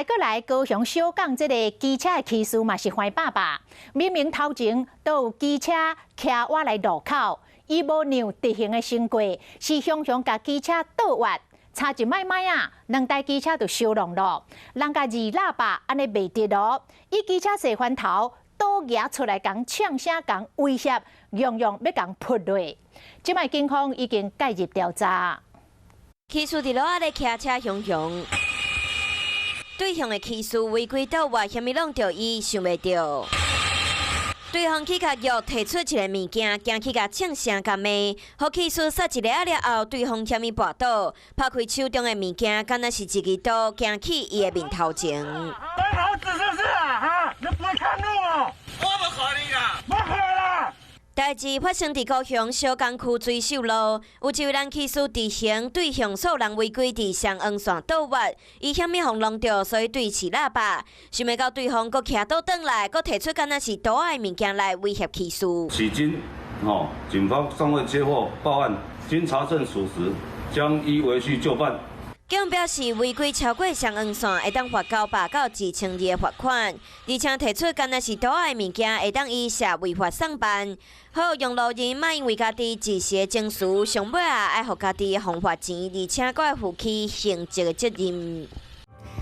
閣來高雄小港這个機車的騎士嘛是歡百百，明明頭前都有機車騎倚來路口，伊無讓直行的先過，是雄雄共機車倒越，差一擺擺啊，兩台機車就相挵囉，人共二喇叭按呢袂得囉，伊機車踅翻頭，刀舉出來共嗆聲共威脅，樣樣欲共撲落。這擺警方已經介入調查。騎士佇路仔咧騎車雄雄。對向的騎士違規倒越，啥物挵著伊，想袂著。對方去共約提出一个物件，驚去共嗆聲共罵，予騎士剎一下了後，對方嫌伊跋倒，拍開手中的物件，敢若是一支刀，驚去伊的面頭前。白袍子是不是啊？哈，你不會看路哦？我無可能啦，無可能。代誌發生佇高雄小港區水秀路，有一位男騎士直行對向數人違規佇雙黃線倒越，伊嫌予挵著，所以對示喇叭，想袂到對方閣騎刀轉來，閣提出敢若是刀仔的物件來威脅騎士。迄今，吼，警方尚未接獲報案，經查證屬實，將依違序就範。警方表示，違規超過雙黃線，會當罰900到1200的罰款，而且提出敢若是刀仔的物件，會當依涉違法送辦。好讓路人莫因為家己一時的情緒，上尾啊愛予家己予罰錢，而且閣愛負起刑責的責任。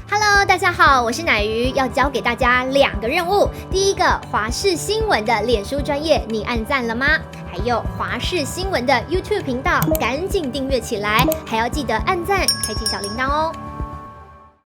Hello，大家好，我是奶魚，要交給大家兩個任務。第一個，華視新聞的臉書專頁，你按讚了嗎？還有華視新聞的 YouTube 頻道，趕緊訂閱起來，還要記得按讚，開啟小鈴鐺哦。